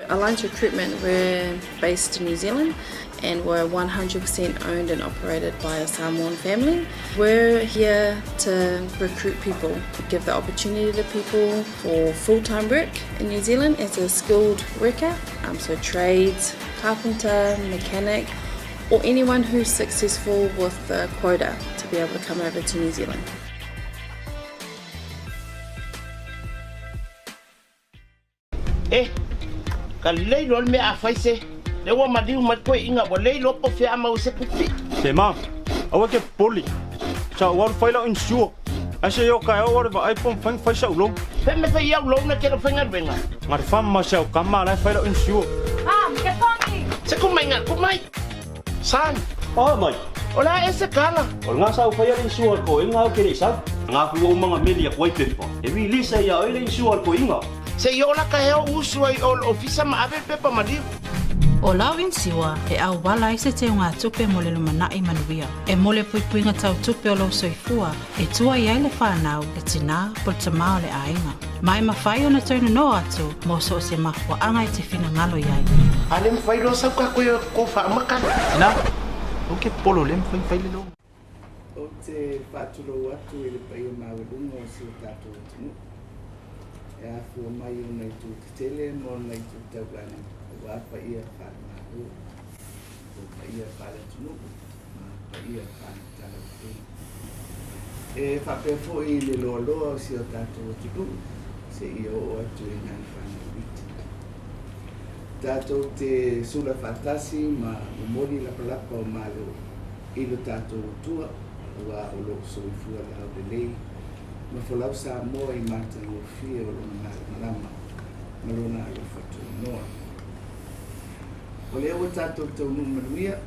Alliance Recruitment, we're based in New Zealand and we're 100% owned and operated by a Samoan family. We're here to recruit people, give the opportunity to people for full-time work in New Zealand as a skilled worker, so trades, carpenter, mechanic, or anyone who's successful with the quota to be able to come over to New Zealand. E, ka lelei loa le mea a fai se, lea ua maliu mai toeaiina ua le iloa po o fea a maua se tupe. Se ma, aua e te popole. Sa ou alu fai lau insure. Ae se i oo taeao ou alu e vaai po o mafai ona fai sa'u loan. Fea mea fai au loan e te le o faigaluega? Na le fam ma si au tama la e fai lau insure. Mom, get funky! Se ku mai nga, ku mai! Son! Oh mai! O le a ea se tala? O lena sa ou faia le insure a le toeaina au ke le i sau. Nga ku ou manga meli aku ai pepa. E release ai ia oe le insure a le toeaina. Se i oo la ka hea o usu ai o le ofisa ma ave le pepa maliu. ʻO lau inisiua e ʻauala ai se teugatupe mo le lumanai manuia. E mo le puipuiga tau tupe o lou soifua e tua i ai le fanau, le tinā po le tamā o le ʻāiga. Ma e mafai ona toe nonoho atu mo so o se mafuaaga e te finagalo i ai. A le mafai loa sau ka koe ko faamakala. Tina, aua ke popole o lea e mafai ona fai le loan. Ou te faatulou atu i le paia maualuga o si o tatou atunuu, e afua mai ona itu tetele ma ona itu taulagi, aua paia faale-Malo, o paia faale-atunuu ma paia faale-Talaupe. E faapea foi i le loaloa o si o tatou atunuu seia oo atu i Gagaifanauliti. Tatou te sula faatasi ma momoli lapalapa o Malo i lo tatou Atua, aua o lo o soifua laulelei ma folau Samoa i matagofie o lona malamalama ma lona alofa tuanoa. O lea ua tatou taunuu manuia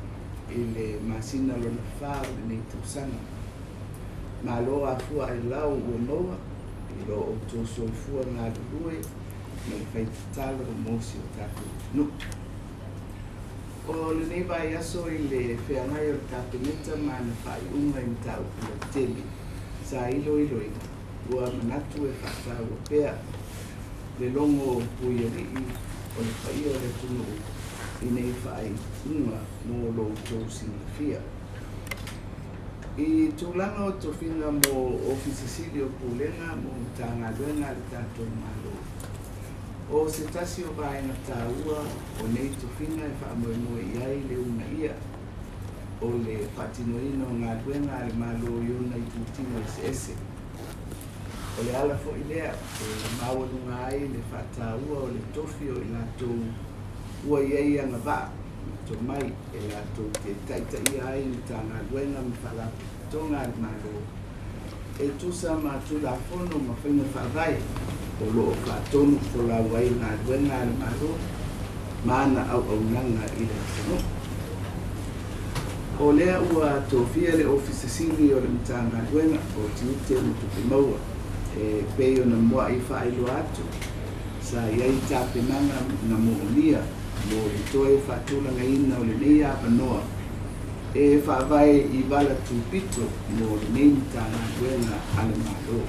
i le masina lona fa o lenei tausaga. Malo afua ai lau ua maua i lo outou soifua galulue ma le fai tatalo mo si o tatou atunuu. O lenei vaiaso i le feagai o le Kapeneta ma ana faaiuga i mataupu lautele sa iloiloina, ua manatu e faataua pea le logo puialii o le paia o le atunuu i nei faaiuga mo lo outou silafia. I tulaga o tofiga mo Ofisa Sili o Pulega mo Matagaluega a le tatou Malo, o se tasi o vaega taua o nei tofiga e faamoemoe i ai le uunaia o le faatinoina o galuega a le Malo i ona itutino eseese. O le ala foi lea e maualuga ai le faataua o le tofi o i latou ua i ai agavaa ma tomai e latou te taitaia ai Matagaluega ma Faalapotopotoga a le Malo e tusa ma Tulafono ma faiga faavae o lo o faatonu folau ai galuega a le Malo ma ana auaunaga i le atunuu. O lea ua tofia le Ofisa Sili o le Matagaluega o Tiute ma Tupe Maua e pei ona mua'i faailoa atu, sa i ai tapenaga na moomia mo le toe faatulagaina o lenei avanoa e faavae i vala tupito mo lenei Matagaluega a le Malo.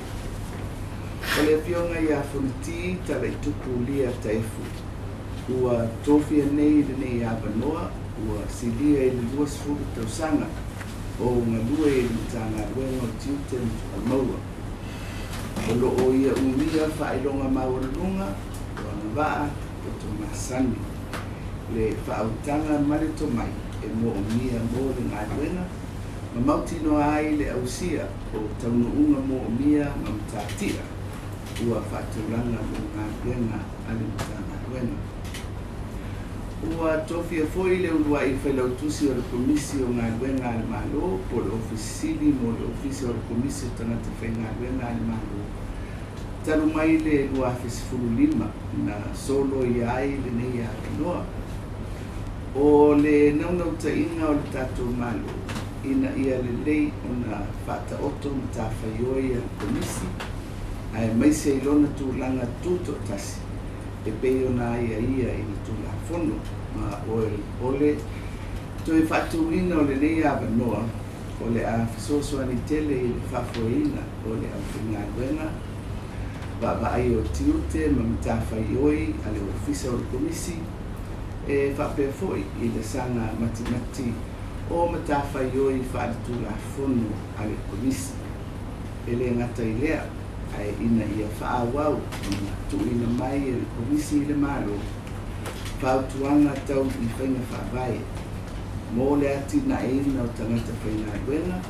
O le Afioga ia Fonoti Talaitupu Lia Taefu ua tofia nei i lenei avanoa ua silia i le 20 tausaga o galue i le Matagaluega o Tiute ma Tupe Maua. O lo o ia umia faailoga maualuluga o agavaa poto masani, le faautaga ma le tomai e moomia mo le galuega ma mautinoa ai le ausia o taunuuga moomia ma matatia ua faatulaga mo galuega a le Matagaluega. Ua tofia foi le uluai failautusi o le Komisi o Galuega a le Malo po o le Ofisa Sili mo le Ofisa o le Komisi o Tagata Faigaluega a le Malo talu mai le 2015 na soloia ai lenei avanoa. O le naunautaiga o le tatou Malo ina ia lelei ona faataoto matafaioi a le Komisi aemaise i lona tulaga tutoatasi e pei ona aiaia i le Tulafono ma o le toe faatuina o lenei avanoa o le a fesoasoani tele i le faafoeina o le aufaigaluega Vaavaai o tiute ma matafaioi a le Ofisa o le Komisi e faapea foi i le saga matimati o matafaioi faaletulafono a le Komisi. E le gata i lea, ae ina ia faaauau ona tuuina mai e le Komisi i le Malo fautuaga tau i faiga faavae mo le atinaeina o tagata faigaluega,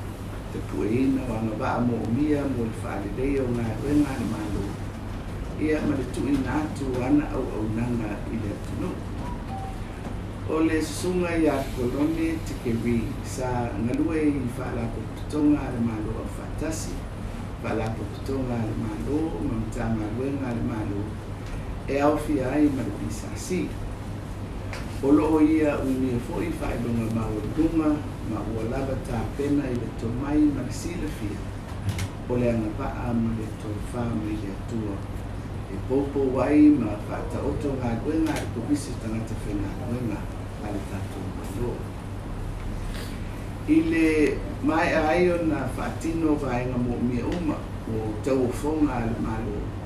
tapueina o agavaa moomia mo le faaleleia o galuega a le Malo, ia ma le tuuina atu o ana auaunaga i le atunuu. O le susuga ia Kolone Tikeri sa galue i Faalapotopotoga a le Malo Aufaatasi, Faalapotopotoga a le Malo ma Matagaluega a le Malo e aofia ai ma le PSC. O loo ia umia foi faailoga maualuluga ma ua lava tapena i le tomai ma le silafia o le agavaa ma le tofā mai le Atua e poupou ai ma faataoto galuega a le Komisi o Tagata Faigaluega a le tatou Malo. I le maea ai ona faatino vaega moomia uma o tauofoga a le Malo,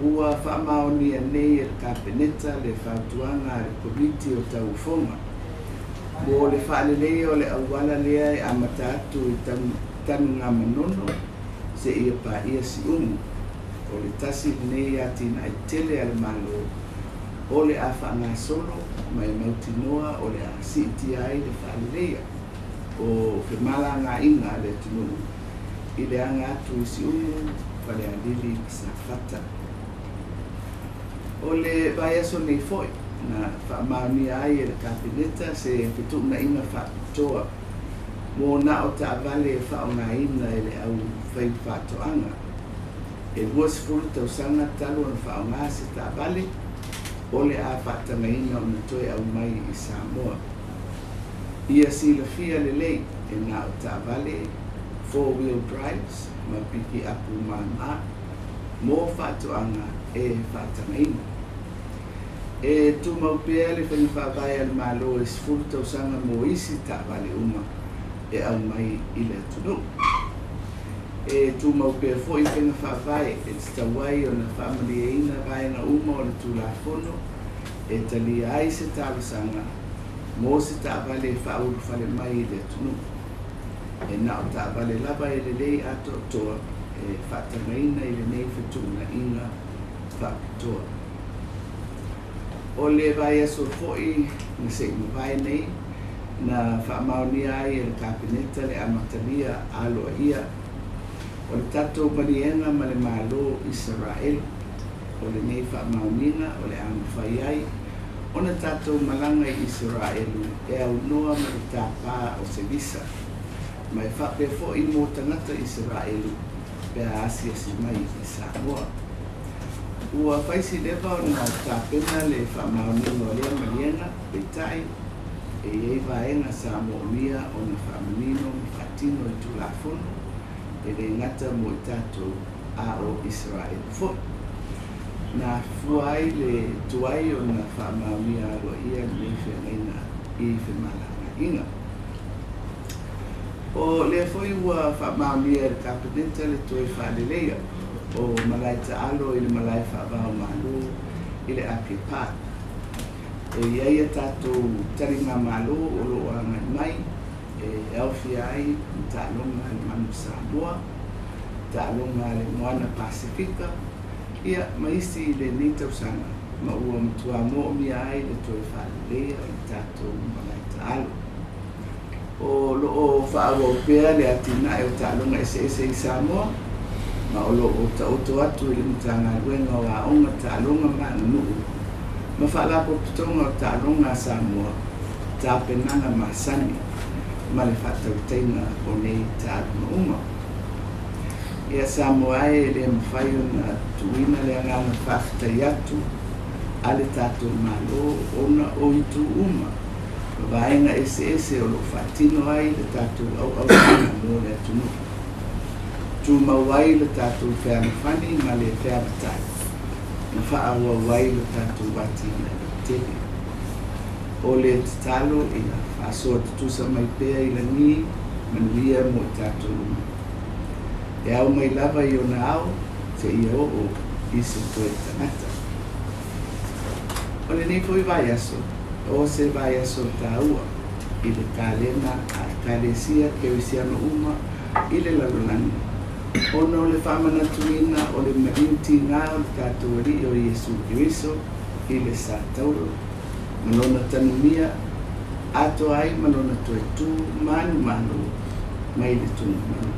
ua faamaonia nei e le Kapeneta le fautuaga a le Komiti o Tauofoga mo le faaleleia o le auala lea e amata atu i Tanugamanono seia paia Siumu. O le tasi lenei atinae tele a le Malo o le a faagasolo ma e mautinoa o le a siitia ai le faaleleia o femalagaaiga a le atunuu i le aga atu i Siumu, Falealili ma Safata. O le vaiaso nei foi na faamaonia ai e le Kapeneta se fetuunaiga faapitoa mo na o taavale e faaaogaina e le au faifaatoaga. E 20 tausaga talu ona faaaoga se taavale o le a faatagaina ona toe aumai i Samoa. Ia silafia lelei e na o taavale four-wheel drives ma pikiapu māmā mo faatoaga e faatagaina. E tumau pea le faiga faavae a le Malo e 10 tausaga mo isi taavale uma e aumai i le atunuu. E tumau pea foi faiga faavae e tatau ai ona faamalieina vaega uma o le Tulafono e talia ai se talosaga mo se taavale e faaulufale mai i le atunuu. E na o taavale lava e lelei atoatoa e faatagaina i lenei fetuunaiga faapitoa. O le vaiaso foi na se i mavae nei na faamaonia ai e le Kapeneta le amatalia aloaia o le tatou maliega ma le Malo Isaraelu. O lenei faamaoniga o le a mafai ai ona tatou malaga i Isaraelu e aunoa ma le tapā o se visa, ma e faapea foi mo tagata Isaraelu pe a asiasi mai i Samoa. Ua faisi leva ona tapena le faamaoniga o lea maliega, peitai e i ai vaega sa moomia ona faamanino ma faatino i Tulafono e le gata mo i tatou a o Isaraelu foi. Na fua ai le tuai ona faamaonia aloaia lenei feagaiga i femalagaaiga. O lea foi ua faamaonia e le Kapeneta le toe faaleleia o malae taalo i le malae faavao malo i le Ake Park. E i ai a tatou taligamalo o loo agai mai e aofia ai taaloga a le Manu Samoa, taaloga a le Moana Pasifika, ia ma isi i lenei tausaga ma ua matua moomia ai le toe faaleleia o le tatou malae taalo. O loo faaauau pea le atinae o taaloga eseese i Samoa ma o loo taoto atu i le Matagaluega o Aoga, Taaloga ma Aganuu ma Faalapotopotoga o Taaloga a Samoa tapenaga masani ma le faatautaiga o nei taaloga uma. Ia Samoa ai e le mafai ona tuuina le agaga faafetai atu a le tatou Malo ona o itu uma ma vaega eseese o loo faatino ai le tatou auaunaga mo le atunuu. Tumau ai le tatou fealofani ma le feavatai na faaauau ai le tatou atinae tele. O le tatalo ia faasoa tutusa mai pea i lagi manuia mo i tatou uma. E ao mai lava i ona ao seia oo i se toe tagata. O lenei foi vaiaso, o se vaiaso taua i le kalena a Ekalesia Kerisiano uma i le lalolagi, ona o le faamanatuina o le maliu tigā o le tatou Alii o Iesu Keriso i le satauro ma lona tanumia atoa ai ma lona toe tū manumalo mai le tugumalu.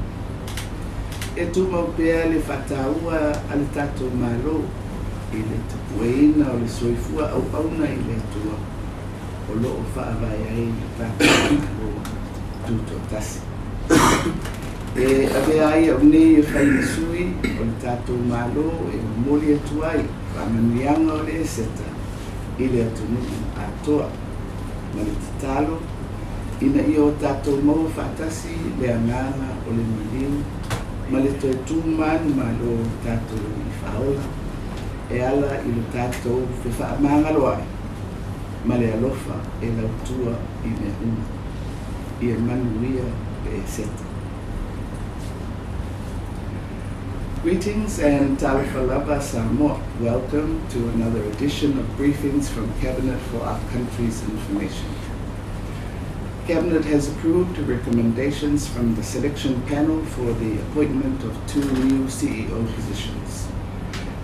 E tumau pea le faataua a le tatou Malo i le tapueina o le soifua auauna i le Atua o loo faavae ai le tatou Malo Tutoatasi. E avea ai au nei e fai ma sui o le tatou Malo e momoli atu ai faamanuiaga o le Eseta i le atunuu atoa ma le tatalo ina ia o tatou maua faatasi le agaga o le maliu ma le toe tū manumalo o le tatou Alii Faaola e ala i lo tatou fefaamagaloai ma le alofa e lautua i mea uma. Ia manuia le Eseta. Greetings and talofa lava Samoa. Welcome to another edition of briefings from Cabinet for our country's information. Cabinet has approved recommendations from the selection panel for the appointment of two new CEO positions.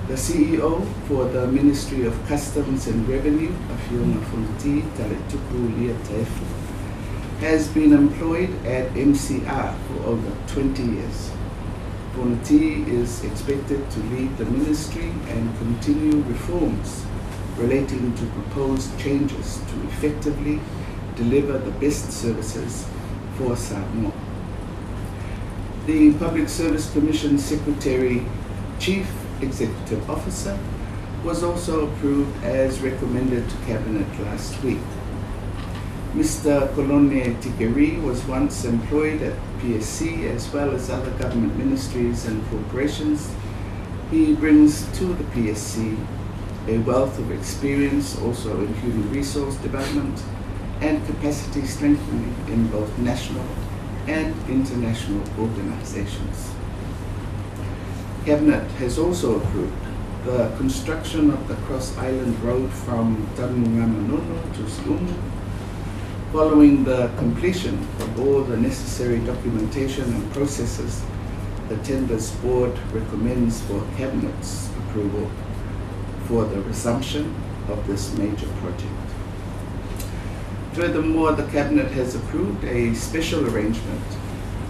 The CEO for the Ministry of Customs and Revenue, Afioga Fonoti Taletupu Leataefu, has been employed at MCR for over 20 years. Fonoti is expected to lead the ministry and continue reforms relating to proposed changes to effectively deliver the best services for Samoa. The Public Service Commission Secretary Chief Executive Officer was also approved as recommended to Cabinet last week. Mr. Kolone Tikeri was once employed at PSC as well as other government ministries and corporations. He brings to the PSC a wealth of experience also in human resource development and capacity strengthening in both national and international organizations. Cabinet has also approved the construction of the Cross Island Road from Tanugamanono to Siumu, following the completion of all the necessary documentation and processes the Tenders Board recommends for Cabinet's approval for the resumption of this major project. Furthermore, the Cabinet has approved a special arrangement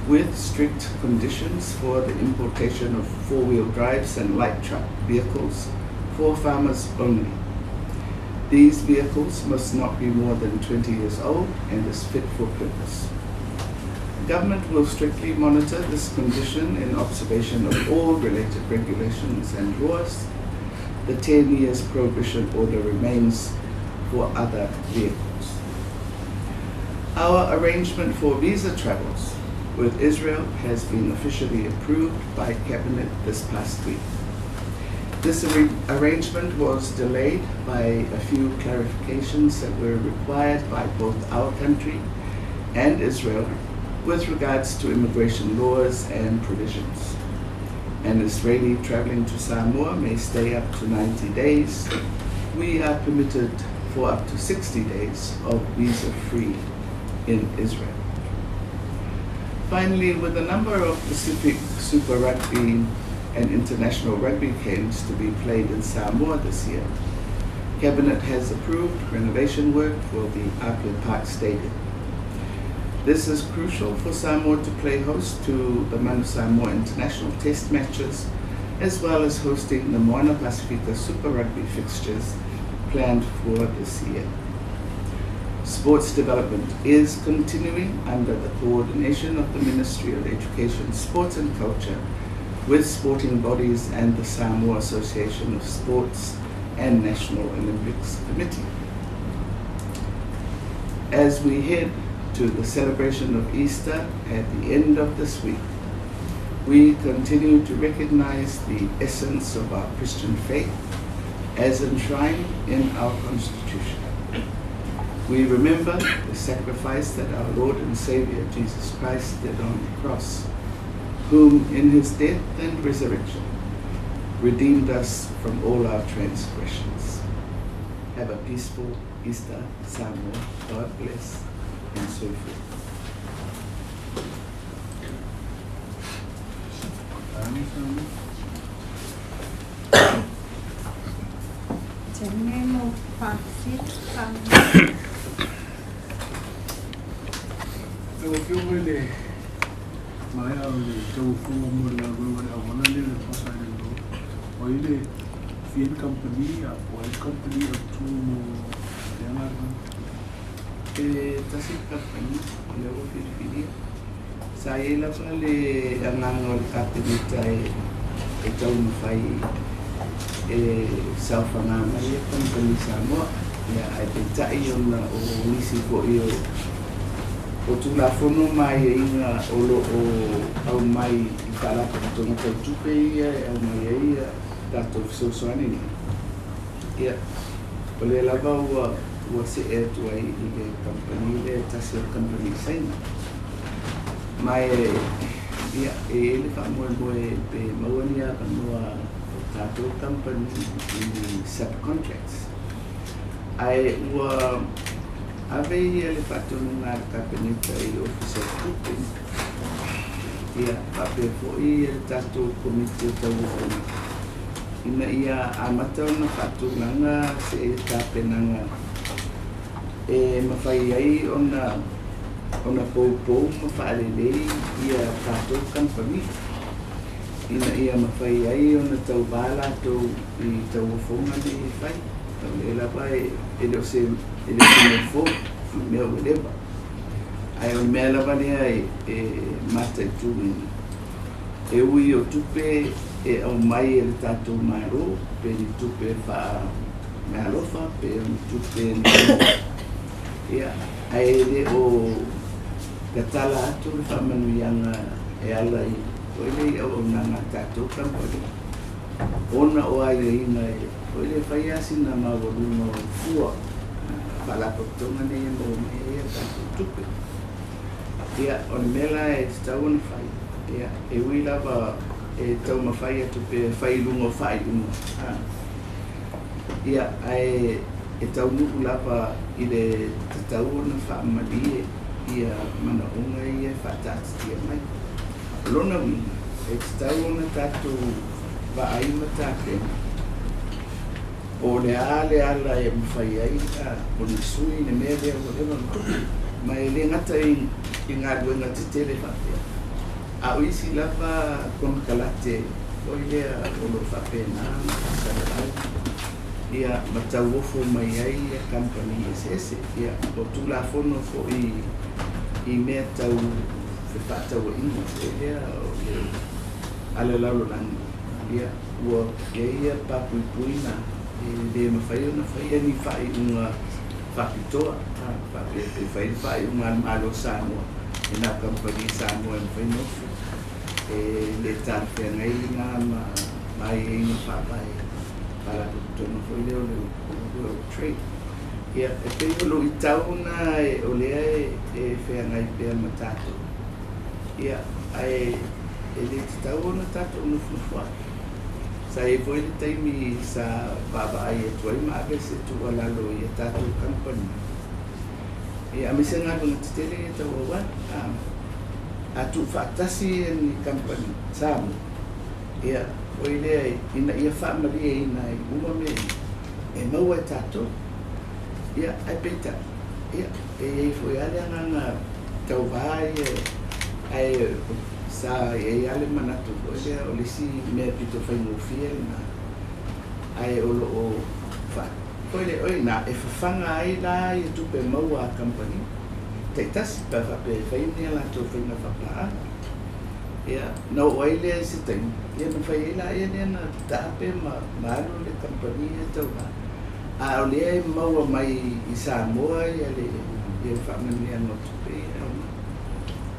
with strict conditions for the importation of four-wheel drives and light truck vehicles for farmers only. These vehicles must not be more than 20 years old and is fit for purpose. Government will strictly monitor this condition in observation of all related regulations and laws. The 10 years prohibition order remains for other vehicles. Our arrangement for visa travels with Israel has been officially approved by Cabinet this past week. This arrangement was delayed by a few clarifications that were required by both our country and Israel with regards to immigration laws and provisions. An Israeli traveling to Samoa may stay up to 90 days. We are permitted for up to 60 days of visa-free in Israel. Finally, with a number of Pacific Super Rugby and international rugby games to be played in Samoa this year, Cabinet has approved renovation work for the Apia Park Stadium. This is crucial for Samoa to play host to the Manu Samoa International Test matches, as well as hosting the Moana Pasifika Super Rugby fixtures planned for this year. Sports development is continuing under the coordination of the Ministry of Education, Sports and Culture with sporting bodies and the Samoa Association of Sports and National Olympics Committee. As we head to the celebration of Easter at the end of this week, we continue to recognize the essence of our Christian faith as enshrined in our Constitution. We remember the sacrifice that our Lord and Savior Jesus Christ did on the cross, whom in his death and resurrection redeemed us from all our transgressions. Have a peaceful Easter, Samoa. God bless, and so forth. Company, a oil company, a tu mo Tasi company, le o filifilia. Sa e lava le agaga o le Kapeneta e taumafai e saofaga mai ia kamupani Samoa. Ia ae peitai ona o nisi fo'i o Tulafono ma aiaiga o lo'o aumai i faalapotopotoga tautupe ia e aumai ai ia tatou fesoasoani nei. Ia o lea lava ua se'e atu ai i le kamupani lea e tasi o le kamupani Saina. Ma e ia e i ai le faamoemoe pe maua ni avanoa o tatou kamupani i subcontracts. Ae ua ave ia le faatonuga a le Kapeneta i le Ofisa o Tupe. Ia faapea fo'i le tatou Komiti o Tauofoga ina ia amata ona faatulaga se tapenaga e mafai ai ona poupou ma faalelei ia tatou kamupani ina ia mafai ai ona tauvā latou i tauofoga nei e fai. O lea lava e le o se mea fou, o le mea ua leva. Ae o le mea lava lea e mataituina. E ui o tupe e aumai e le tatou Malo, pe ni tupe faameaalofa, pe o ni tupe ia, ae le o tatala atu le faamanuiaga e ala i foi le i auaunaga a tatou kamupani. Ona o aiaiga e foi le fai lava sina maualuga o fua faalapotopotoga nei e maua mai ai a tatou tupe. Ia, o le mea la e tatau ona fai, ia, e ui lava e taumafai atu pea e fai i luga o faaiuga. Ia, ae e taunuu lava i le tatau ona faamalie ia manaoga ia e faataatitia mai. O lona uiga, e tatau ona tatou vaai ma tapena o le a le ala e mafai ai ona sui le mea lea ua leva ona tupu. Ma e le gata i galuega tetele faapea. A o isi lava konekarate foi lea o lo o faapena ona faasalalau ia ma tauofo mai ai ia kamupani eseese. Ia o Tulafono fo'i i mea tau fefaatauaiga foi lea o le alalalolagi. Ia ua i ai ia papuipui na e le mafai ona faia ni faaiuga faapitoa. Faapea pe fai le faaiuga a le Malo o Samoa e na o kamupani Samoa e mafai ona ofo. E le talafeagai lena ma aiaiga faavae faalapotopotoga foi lea o le World Trade. Ia e pei o luitau na o lea e feagai pea ma tatou. Ia ae e le tatau ona tatou nofonofo ai. Sa i ai foi le taimi sa vaavaai atu ai ma ave se tuualalo i a tatou kamupani. Ia aemaise galuega tetele ia tau auala. A tuufaatasi ni kamupani Samoa, ia foi lea ina ia faamalieina ai uma mea ia e maua e tatou. Ia ae peitai, ia e i ai foi lava le agaga tauvā ia ae sa i ai lava le manatu foi lea o le isi mea pito faigofie lena ae o loo foi le oi na e fafaga ai la ia tupe maua a kamupani taitasi pe a faapea e fai ni a latou faiga faapaaga. Ia na oo ai lea i se taimi ia na fai ai laia lea na taape ma alu le kamupani ia tauvā. A o lea e maua mai i Samoa ia le faamanuiaga o tupe ia e aumai.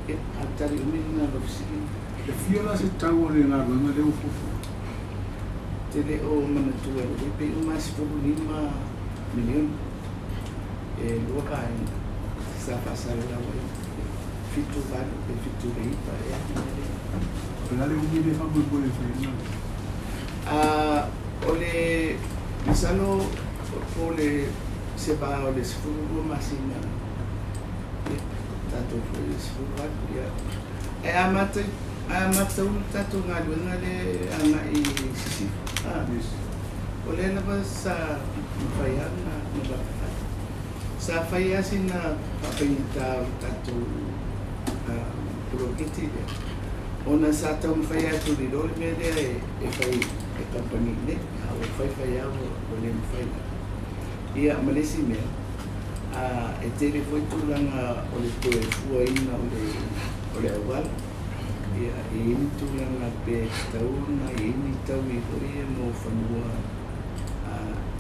Ia, a o le tali umi lena o lau fesili. E fia la se tau o le galuega lea ua fuafua? Te le o manatua lelei pe uma 15 miliona e lua vaega sa faasalalau ai 7 8 pe 7 le 9 ea le mea lea. O le a le umi lea e faamoemoe e fai ai le galuega? O le masalo po le se va o le 12 masina ia tatou foi le 18 ia e amata amata ulu tatou galuega le agai i sisifo. O lea lava sa mafai lava ona lavafai sa fai lava sina faafaigata o le tatou poloketi lea ona sa taumafai atu liloa le mea lea e fai e kamupani nei a ua faifai lava ua le mafai lava. Ia ma le isi mea e tele foi tulaga o le toe fuaina o le auala. Ia e i ai ni tulaga pe tatau ona i ai ni taui foi ia mo fanua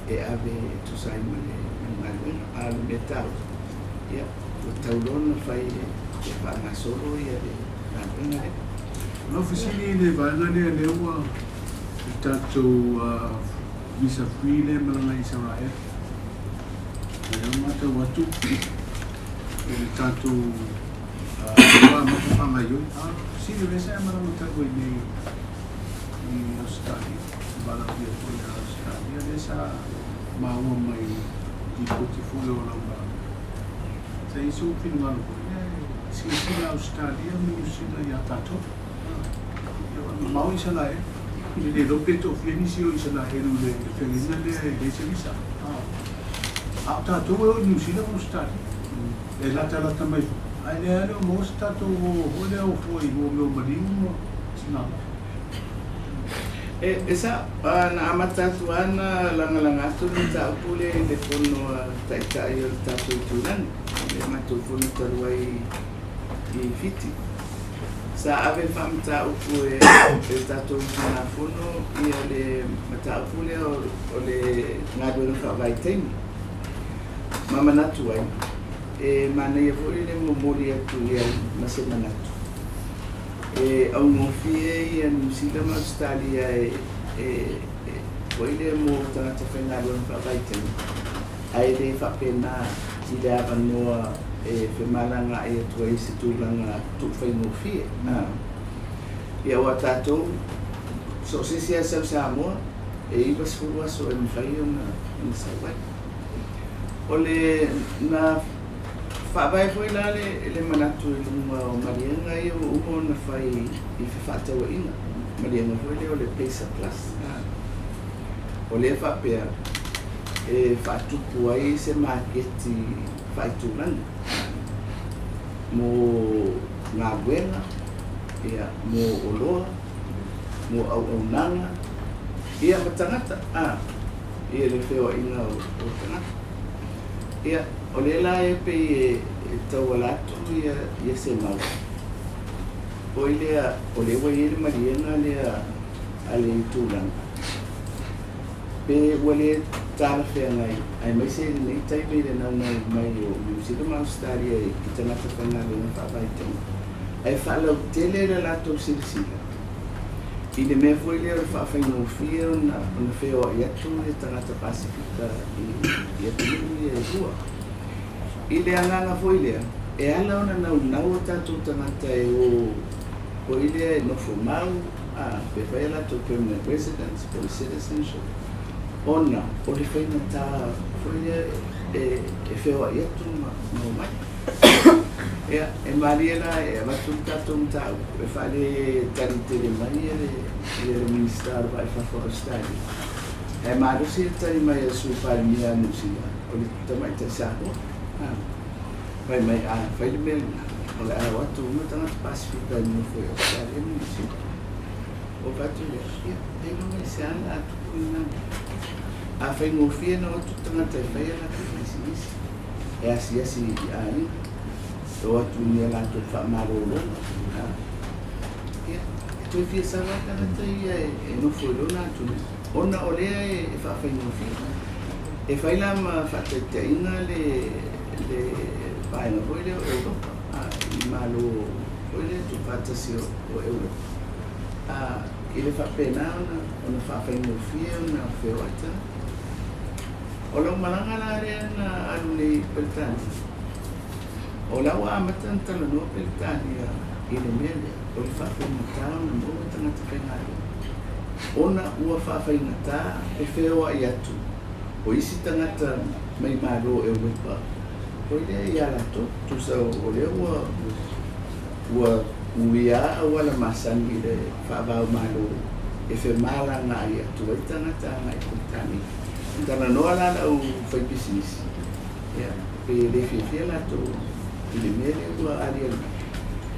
e ave e tusa ai ma le galuega. A o le mea taua, ia ua tau loa ona fai e faagasolo ia le galuega lea. O lau fesili i le vaega lea lea ua le tatou visa free lea malaga i Isaraelu. Lea ua matau atu i le tatou ua amata faagaoioi. A o fesili o lea sa e malaga talu ai nei i Ausetalia, valaaulia foi ia Ausetalia, lea sa maua mai lipoti foi o lau malaga. Sa i ai sou finagalo foi lea e silasila Ausetalia ma Niu Sila ia tatou. Mamao Isaraelu. I le le iloa pe toafia nisi o Isaraelu i le feagaiga lea e leai se visa. A o tatou e o i Niu Sila ma Ausetalia. E latalata mai foi. Ae lea le o maua se tatou o foi lea o fua i mea o maliu ma sigala. E sa'o, na amata atu lava na lagalaga atu le mataupu lea i le fono a taitai o le tatou itulagi, le matou fono talu ai i Fiti. Sa ave le faamataupu e le tatou usugafono ia le mataupu lea o le galuega faavaitaimi ma manatu ai e manaia foi le momoli atu i ai ma se manatu e augofie ia Niu Sila ma Ausetalia e foi lea mo tagata faigaluega faavaitaimi ae le faapena i le avanoa e femalagaai atu ai i se tulaga tuufaigofie. Ia aua tatou so o se isi lava sau Samoa e 90 aso e mafai ona sau ai. O le na faavae foi la le manatu i luga o maliega ia ua uma ona fai i fefaatauaiga, maliega foi lea o le PACER Plus. O lea faapea e faatupu ai se maketi faaitulagi mo galuega, ia, mo oloa, mo auaunaga, ia ma tagata, ia le feoaiga o tagata. Ia, o lea la e pei e tauala atu ia se mau. Foi lea, o lea ua i ai le maliega lea a le itulagi, pe ua le talafeagai aemaise i lenei taimi i le naunau mai o Niu Sila ma Ausetalia i tagata faigaluega faavaitaimi ae faalautele le latou silasila i le mea foi lea o le faafaigofie ona feoai atu le tagata Pasifika i atunuu ia e lua. I le agaga foi lea e ala ona naunau o tatou tagata e o foi lea e nofo mau pe fai a latou permanent residence po o le citizenship ona o le faigata foi lea e feoai atu ma omai. Ia, e malie la e avatu le tatou mataupu e faale tali tele mai ia le Minisita o le Vaa i Fafo o Ausetalia. Ae malosi le tali mai a le Sui Palemia a Niu Sila o le tamaitai Samoa. Fai mai a fai le mea lena, o le a o atu uma tagata Pasifika e nofo i Ausetalia ma Niu Sila. O fatu lea, ia, ailoga i se ala a tupu lena mea. A faigofie na o atu tagata e fai a latou pisinisi, e asiasi i aiga, e o atu i ni a latou faamalologa. Ia, e toe fia sau lava tagata ia e nofo i lona atunuu, ona o lea e faafaigofie. E fai la ma faataitaiga le vaega foi lea o Europa, i malo foi lea tuufaatasi o Europa. I le faapena ona faafaigofie ona feoai tagata. O lau malaga la lea na alu nei i Peretania, o la ua amata ona talanoa Peretania i le mea lea o le faafaigata ona maua tagata faigaluega. Ona ua faafaigata le feoai atu o isi tagata mai Malo o Europa foi lea ia latou, tusa o lea ua uia auala masani i le faavao Malo e femalagaai atu ai tagata agai i Peretania. Talanoa la lau faipisinisi, ia, pe le fiafia latou i le mea lea ua aliali mai,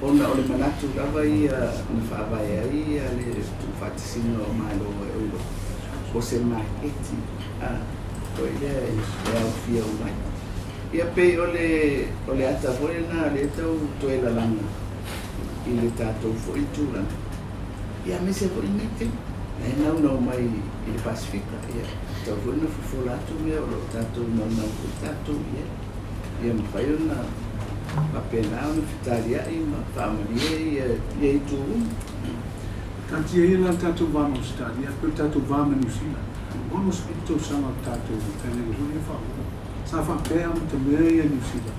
ona o le manatu lava ia na faavae ai le tuufaatasiga o Malo o Europa, o se maketi foi lea e aofia uma ai. Ia pei o le ata foi lena lea tau toe lalaga i le tatou foi tulaga. Ia aemaise foi lenei taimi, na e naunau mai i le Pasifika, ia tau foi na fofola atu mea o lo o tatou naunau foi tatou i ai. Ia mafai ona faapena ona fetaliai ma faamalie ia itu uma. Taatia ia la le tatou va ma Ausetalia, pe o le tatou va ma Niu Sila. 67 tausaga o tatou faiga foi lea faaauau. Sa faapea amatamea ia Niu Sila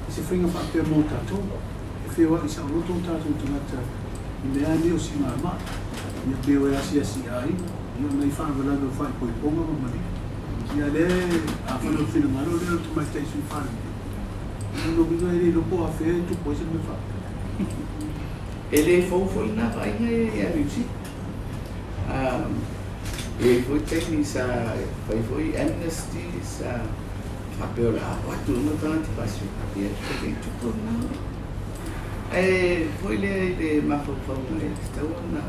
i se faiga faapea mo tatou. E feoai saoloto o tatou tagata i mea nei o sigamai. Ia pe o e asiasi i aiga, ia o nai faalavelave o faaipoipoga ma maliu. Ia lea afai o le finagalo lea o le tamaitai sui Palemia, o lona uiga e le iloa po o afea e tupu ai se mea faapea. E lē fou foi lena vaaiga ia Niu Sila. E i ai foi taimi sa fai foi amnesty sa faapea o le a o atu uma tagata Pasifika, ia e le i tupu lena mea. Ae foi lea i le mafaufauga e tatau ona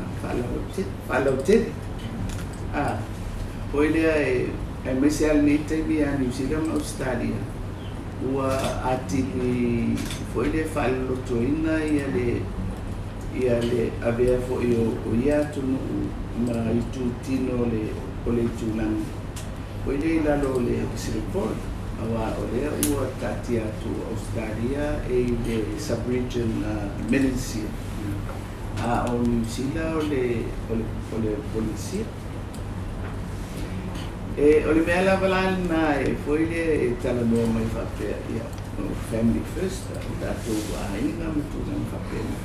faalautele. Foi lea aemaise lava lenei taimi ia Niu Sila ma Ausetalia, ua atili foi lea faalolotoina ia le avea foi o ia atunuu ma itutino o le itulagi foi lea i lalo o le Pacific Forum, auā o lea ua taatia atu Ausetalia e i le sub-region Melanesia, a o Niu Sila o le Polynesia. E o le mea lava la lena e foi lea e talanoa mai faapea, ia, o family first, o tatou aiga ma tulaga faapena.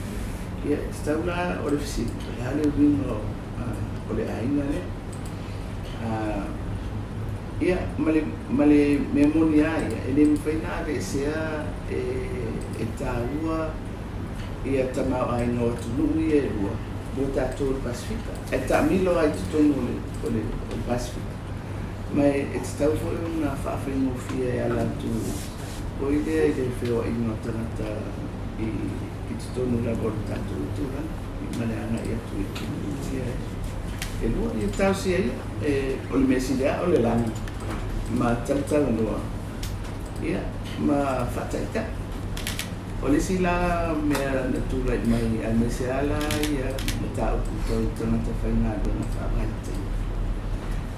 Ia, e tatau la o le fesili, o le a le uiga o le aiga lea? Ia, ma le mea moni lava ia, e le mafai ona aveesea e taua ia tamaoaiga o atunuu ia e lua mo tatou o le Pasifika. Ae taamilo lava i totonu o le Pasifika. Ma e tatau foi ona faafaigofie e ala atu foi lea i le feoaiga o tagata i totonu lava o le tatou itulagi ma le agai atu i atunuu ia e lua. Ia talosia ia, o le mea sili lava o le lagi ma talatalanoa, ia, ma faataitai. O le isi la mea na tulai mai aemaise lava la ia mataupu tau tagata faigaluega faavaitaimi.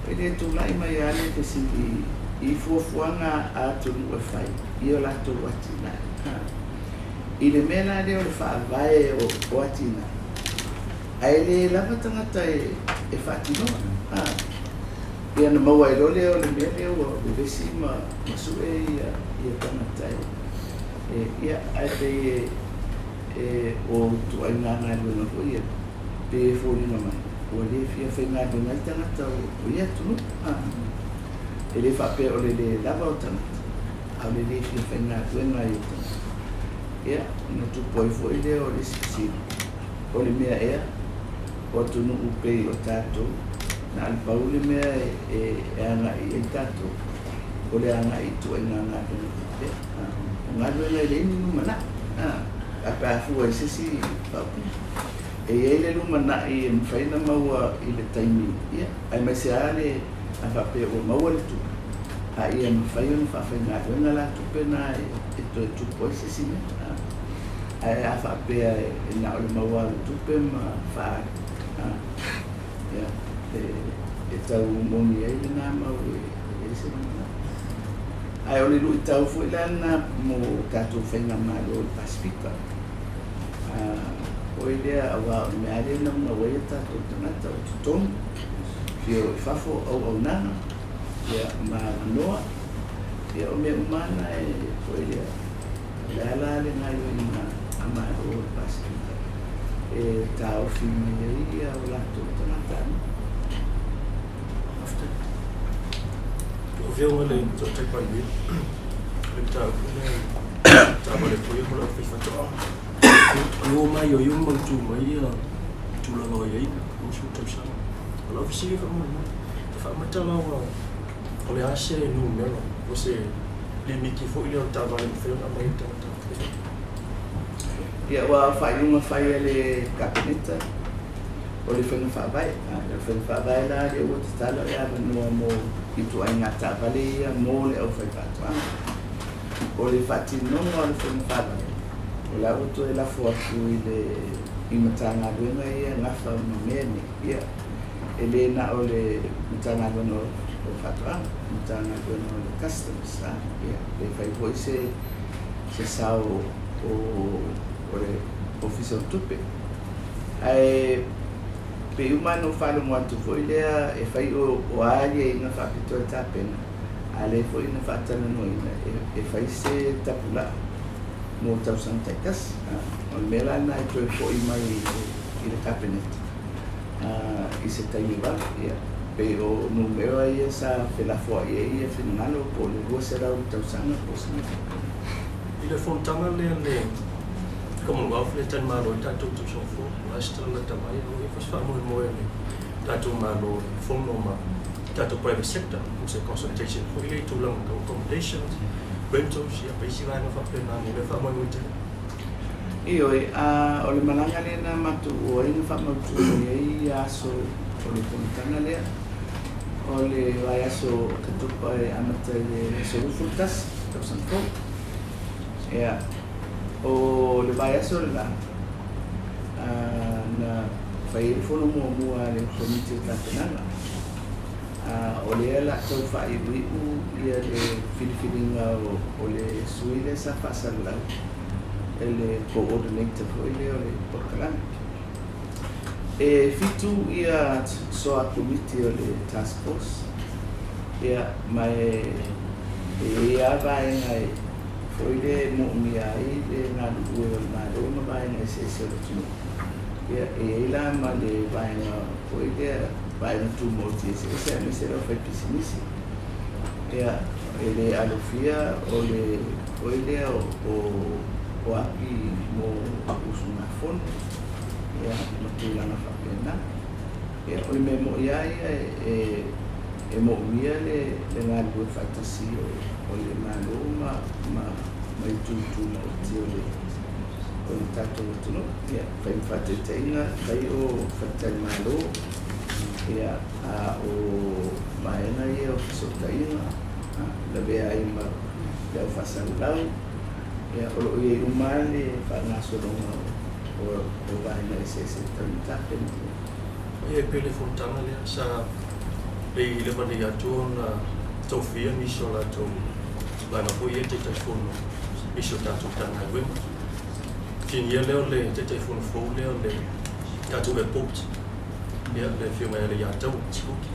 E le tulai mai lava le fesili i fuafuaga a atunuu e fai i o latou atinae. I le mea la lea o le faavae o atinae, ae le lava tagata e faatinoa. Ia na maua ai loa lea o le mea lea ua vevesi ma sue ia tagata e ia, ae pei e o ituaiga galuega foi ia, pe e foliga mai ua le fia faigaluega ai tagata o ia atunuu. E le faapea o le lē lava o tagata, a o le lē fia faigaluega ai o tagata. Ia, na tupu ai foi lea o le isi fesili, o le mea ea o atunuu pei o tatou, na o le pau le mea e agai ai tatou, o le agai i ituaiga galuega faapea. O galuega e leai ni lumanai, a pe a fua i se isi faaupuga. E i ai le lumanai e mafai ona maua i le taimi, ia, aemaise lava le a faapea ua maua le tupe, a ia mafai ona faafaigaluega la tupe na e toe tupu ai se isi mea. Ae a faapea e na o le maua o le tupe ma faaalu, ia, e tau moni ai lena mau e leai se lumanai. Ae o le luitau foi la lena mo tatou faigamalo o le Pasifika. Foi lea auā o le mea lea e naunau ai o tatou tagata o totonu, fia o i fafo auaunaga, ia, ma avanoa, ia, o mea uma na e foi lea. O le a la le gaoioiga a Malo o le Pasifika e taofi mai ai ia o latou tagata. O Afioga i le Tamaitai Palemia, o le mataupu lea i taavale foi ia mo le aufaifaatoaga. O le ua maioio ma mautu mai ia tulaga o i ai 20 tausaga. O lau fesili faamolemole, e faamata la o le a se numera o se limiti foi lea o le taavale e mafai ona aumai ai le tagata faifaatoaga? Ia, ua faaiuga fai a le Kapeneta o le faiga faavae. O le faiga faavae la lea ua tatala le avanoa mo ituaiga taavale ia mo le aufaifaatoaga. O le faatinoga o le faiga faavae, o la ua toe lafo atu i le i Matagaluega ia gafa ma mea nei. Ia, e le na o le Matagaluega o Faatoaga, Matagaluega o le Customs, ia, pe fai foi se sao o le Ofisa o Tupe. Ae pe uma no faalogo atu foi lea e fai o aliaiga faapitoa e tapena, a lea foi na faatalanoaina e fai se tapulaa mo tausaga taitasi. O le mea la lena e toe fo'i mai i le Kapeneta i se taimi vave. Ia, pe o numera ia sa felafoai ai ia finagalo po o le 200 tausaga po o se mea faapena. I le fonotaga lea le Commonwealth le talimalo ai tatou tausaga fou, o le a se tala lata mai, o i ai foi se faamoemoe a le tatou Malo i fono ma tatou private sector, mo se consultation foi lea i tulaga tau accommodations, rentals, ia ma isi vaega faapena mo lea faamoemoe tele. Ioe, o le malaga lea na matou o ai na faamautu mai ai aso o le fonotaga lea. O le vaiaso o Oketopa e amata i le aso 21 tausaga fou. Ia, o le vaiaso lena, na fai ai le fono muamua a le Komiti o Tapenaga. O lea la tau faaiuiu ia le filifiliga o le sui lea sa faasalalau e le coordinator foi lea o le polokalame. E 7 ia soa komiti o le task force. Ia, ma e i ai lava vaega e foi lea e moomia ai le galulue o le Malo ma vaega eseese o le atunuu. Ia, e i ai la ma le vaega foi lea, vaega tumaoti eseese aemaise le aufaipisinisi. Ia, e le alofia o le foi lea o api mo usugafono, ia, ma tulaga faapena. Ia, o le mea mo'i lava ia e moomia le galulue faatasi o le Malo ma itu tumaoti o le tatou atunuu. Ia, fai ma faataitaiga, fai o faletalimalo, ia, a o vaega ia o fesootaiga, lavea ai ma le aufaasalallau, ia, o loo i ai uma le faagasologa o vaega eseese e tau ona tapena. Ia, e pei le fonotaga lea sa pei leva nei atu ona tofia nisi o latou vaega foi ia Taitaifono nisi o tatou Matagaluega. Fesiligia lea o le Taitaifono fou lea o le tatou airport, ia, le Afioga ia Leiataua Sipuki.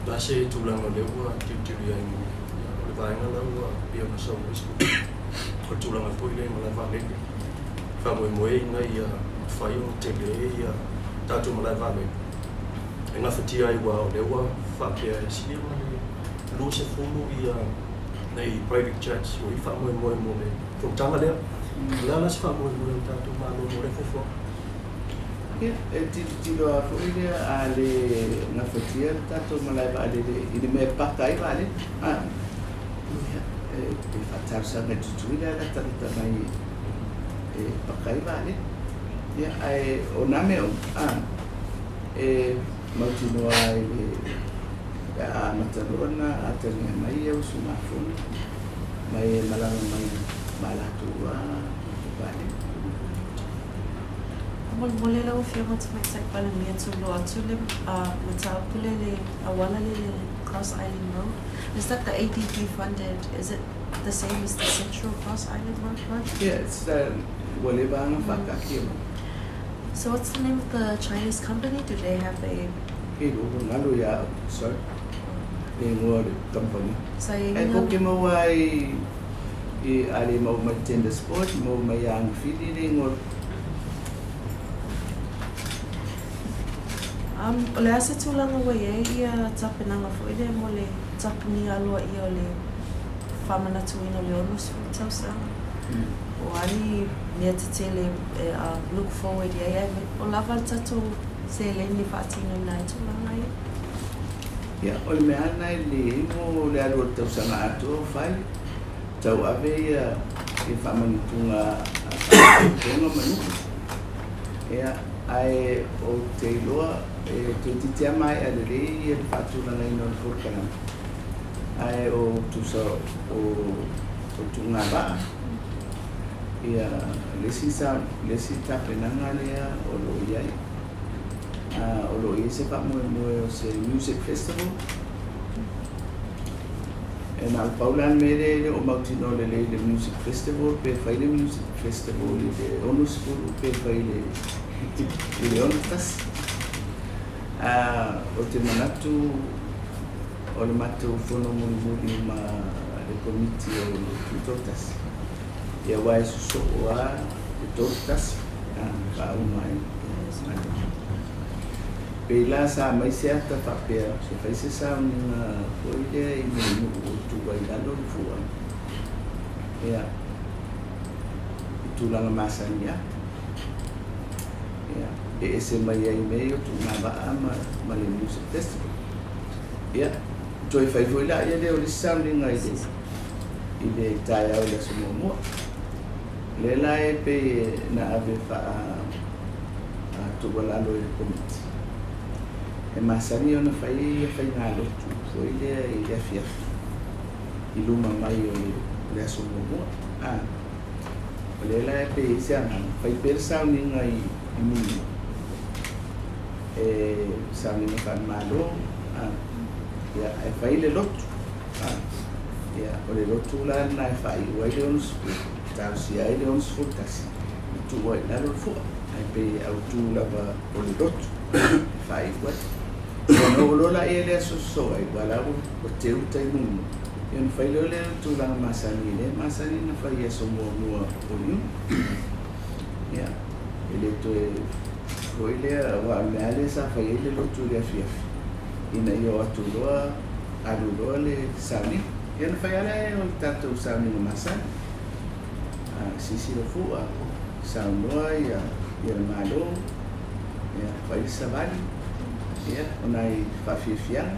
O le a se tulaga o lea ua tilotilo i ai mo ia, o le vaega la ua pei ona saunoa ai Sipuki, o le tulaga foi lea i malae vaalele. Faamoemoe ina ia mafai ona tele ia tatou malae vaalele e gafatia ai, aua o lea ua faapea e silia ma le 20 ia nei private jets ua i faamoemoe mo le fonotaga lea. O le a la se faamoemoe o le tatou Malo mo lea fuafuaga? Ia, e tilotilo lava foi lea a le gafatia le tatou malae vaalele i le mea e paka ai vaalele. Ia, e faatalosaga i Tutuila e latalata mai e paka ai vaalele. Ia, ae o nā mea uma, e mautinoa ai le pe a amata loa ona atagia mai ia usugafono mai e malaga mai ma latou vaalele. Molemole lau Afioga Tamaitai Palemia tuuloa atu le mataupu le le auala le le Cross Island Road. Is that the ADB funded? Is it the same as the Central Cross Island Road project? Yeah, it's the ua leva ona faataatia mai. So what's the name of the Chinese company? Do they have a E ua galo ia au, sorry, le igoa o le company. Sa E iai koke maua ai i a le maua mai tender sport, maua mai ia Agafili le igoa. O le a se tulaga ua i ai ia tapenaga foi lea mo le tapunia aloaia o le faamanatuina o le 60 tausaga. O a ni mea tetele e look forward i ai ai o lava le tatou seleni e faatinoina ai tulaga ia. Ia, o le mea lena e lelei ai mo le alu o le tausaga atoa o fai, tauave ia faamanatuga a faalapotopotoga ma nuu. Ia, ae ou te iloa e toeitiiti lava maea lelei ia le faatulagaina o le polokalame, ae o tusa o tugavaa, ia le isi tapenaga lea o lo o i ai. O lo o i ai se faamoemoe o se music festival. E na o le pau la le mea lea e le o mautinoa lelei i le music festival, pe fai le music festival i le 60 pe fai i le 61. O te manatu o le matou fono mulimuli ma le komiti o le Tutoatasi, ia aua e sosoo lava le 31 faauma ai. Pei la sa aumai se ata faapea se fai se sauniga foi lea i Mulinuu o tu ai i lalo le fua. Ia, i tulaga masani lava. Ia, e ese mai ai mea ia o tugavaa ma le music festival. Ia, toe fai foi la ia lea o le isi sauniga i le taeao i le aso muamua. Lea la e pei na ave faa tuualalo i le komiti. E masani ona fai ia faigalotu foi lea i le afiafi i luma mai o le aso muamua. O lea la e pei ai se agaga, fai pea le sauniga i Mulinuu, e sauniga faale-Malo, ia, ae fai le lotu. Ia, o le lotu la lena e faaiu ai le 60, talosia ai le 61, e tuu ai i lalo le fua. Ae pei e autu lava o le lotu e faaiu ai. Ona oo loa laia lea sosoo ai, ua la ua teu tai mumu. Ia ona fai loa lea o le tulaga masani lea e masani ona fai i aso muamua o Iuni. Ia, e le toe foi lea, aua o le mea lava lea sa fai ai le lotu i le afiafi, ina ia o atu loa, alu loa le sauniga. Ia ona fai lava lea o le tatou sauniga masani. Silasila fua, saunoa ia le Malo, ia, fai le savali, ia, o nai faafiafiaga,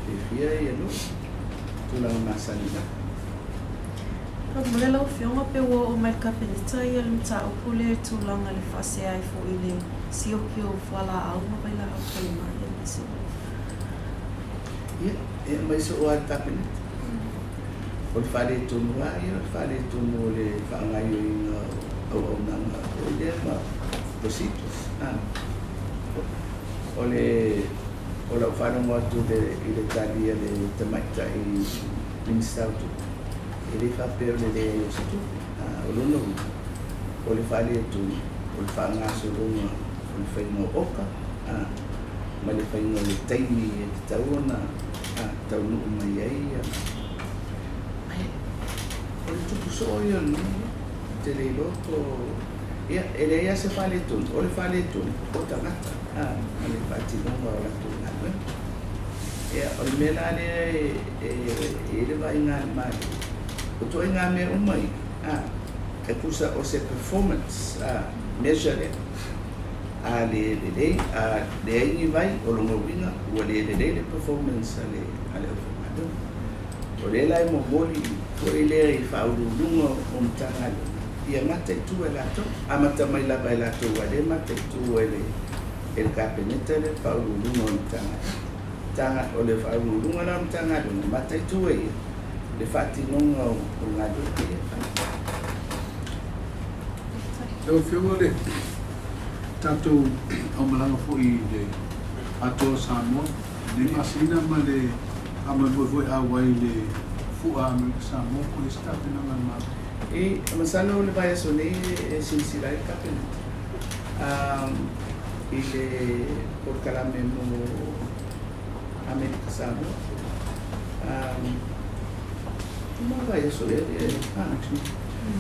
fiafia ia nuu, tulaga masani lava. Mo le lau Afioga pe ua oo mai le Kapeneta ia le mataupu lea i tulaga i le faasea ai foi i le sioki o fualaau ma vailaau falemai aemaise o. Ia, e aumai soo lava i le Kapeneta. O le faaletonu lava ia, o le faaletonu o le faagaoioiga o auaunaga foi lea ma procedures. O le o lau faalogo atu i le tali a le tamaitai Minisita o Tupe, e le faapea o le leai o se tupe. O lona uiga, o le faaletonu, o le faagasologa o le faiga o oka, ma le faiga o le taimi e tatau ona taunuu mai ai. Ai, o le tupu soo ia o lenei mea. Ou te le iloa po... Ia, e leai lava se faaletonu, o le faaletonu o tagata, ma le faatinoga o latou galuega. Ia, o le mea la lea e i ai le vaaiga a le Malo, o ituaiga mea uma ia, e tusa o se performance measure lea. A le lelei, a leai ni vai, o lona uiga ua le lelei le performance a le aufaigaluega. O lea la e momoli foi lea i faauluuluga o Matagaluega, ia mataitu e latou, amata mai lava e latou aua o lea e mataitu e le Kapeneta le faauluuluga o le Matagaluega. O le faauluuluga la o le Matagaluega, mataitu e ia le faatinoga o galuega ia e fai. Lau Afioga le tatou aumalaga foi i le atoa o Samoa, lenei masina ma le faamoemoe foi auai i le fua Amerika Samoa po o i ai se tapenaga a le Malo. E masalo o le vaiaso nei e silasila ai le Kapeneta i le polokalame mo Amerika Samoa. Mo vaiaso ea le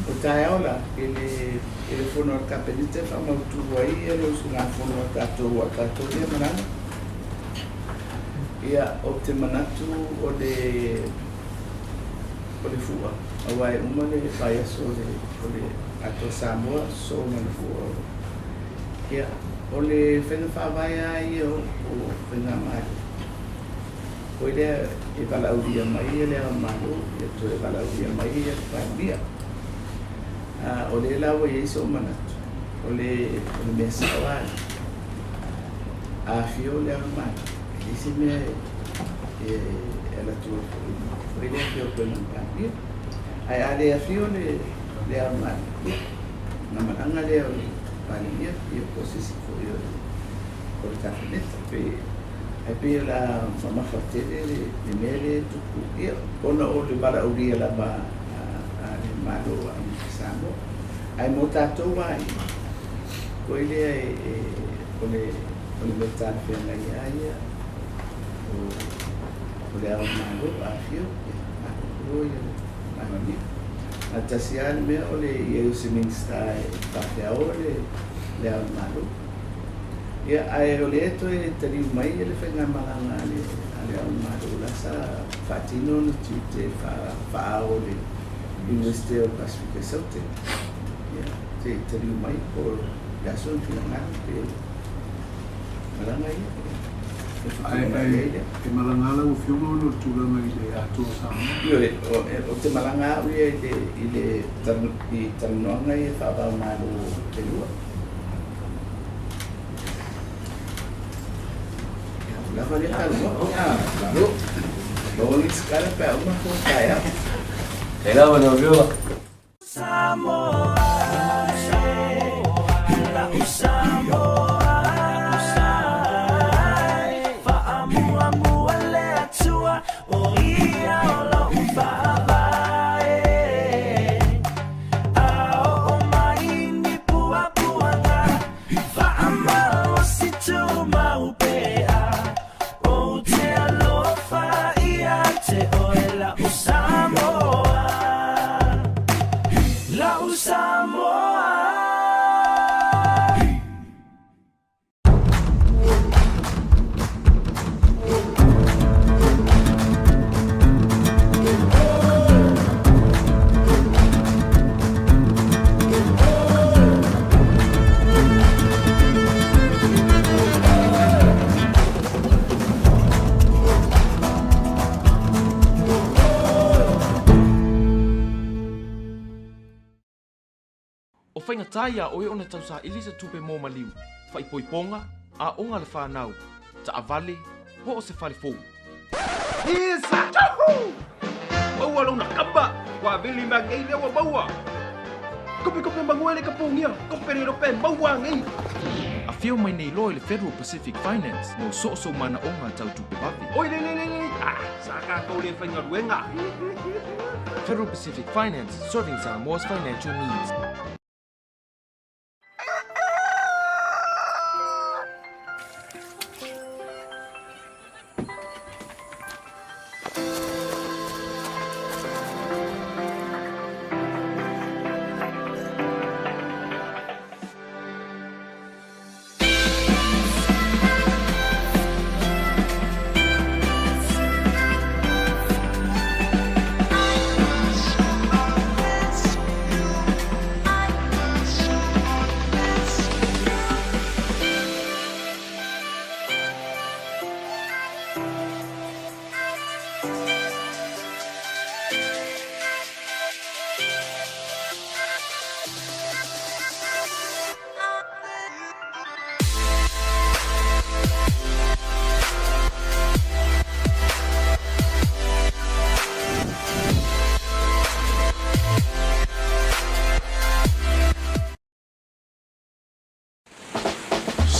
o taeao la i le fono a le Kapeneta e faamautu ai le usugafono a tatou lea malaga. Ia, ou te manatu o le o le fua, auā e uma le vaiaso o le o le Atoa Samoa sosoo ma le fua o Ia, o le faiga faavae lava ia o o faigamalo, foi lea e valaaulia mai le Ao o le Malo, ia toe valaaulia mai le Palemia. A o lea la ua i ai sou manatu, o le o le mea sao lava lea, a afio le Ao o le Malo, e leai se mea e alu atu ai foi foi lea afio atu ai ma le Palemia. Ae a le afio le le Ao o le Malo, ia, ona malaga lea o le Palemia ia po o se isi foi o le o le Kapeneta. Pe ae pei o le a mamafa tele le le mea lea e tupu, ia, ona o le valaaulia lava a le Malo o Amerika Samoa. Ae mo tatou lava ia, foi lea e o le o le mea talafeagai lava ia o o le Ao o le Malo, afio, ia, malolo ia le Palemia. Ae tasi lava le mea o le i ai o se Minisita e faafeaoa le le Ao o le Malo. Ia, ae o lea e toe taliu mai le faigamalaga a le a le Ao o le Malo la sa faatino ona tiute faa-ao o le Iunivesite o le Pasefika i Saute. Ia, se i taliu mai po o le a sona finagalo pe malaga ia. E Ae fetuunai ae ai lea. e malaga lau Afioga ona o le tulaga i le Atoa o Samoa? Ioe, o te malaga au ia i le i le i talanoaga ia faava-o-Malo e lua. Ia, ua lava lea talanoa. Malo. Maua nisi tala pe a uma fua taeao. Faafetai lava lau Afioga. O faigata iā oe ona tausaili se tupe mo maliu, faaipoipoga, aoga a le fanau, taavale, po o se fale fou. Isa! Tchahu! Maua lona kamba! Ua vili mea ngei lea ua maua! Kope kope mangua le ka pogia! Kope le rope maua ngei! Afio mai nei loa i le Federal Pacific Finance mo soosoo manaoga tau tupe vave. Oi le le le le! Ah! Sa tatou le faigaluega! Federal Pacific Finance, serving Samoa's financial needs.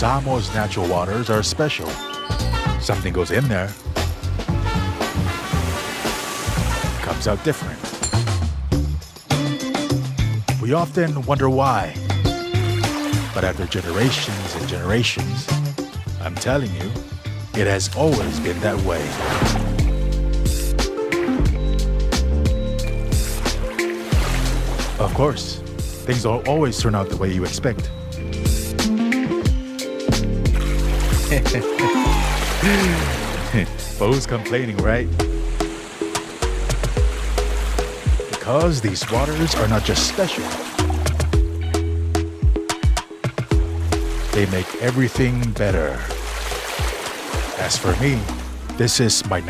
Samoa's natural waters are special. Something goes in there, comes out different. We often wonder why. But after generations and generations, I'm telling you, it has always been that way. Of course, things don't always turn out the way you expect. But who's complaining, right? Because these waters are not just special, they make everything better. As for me, this is my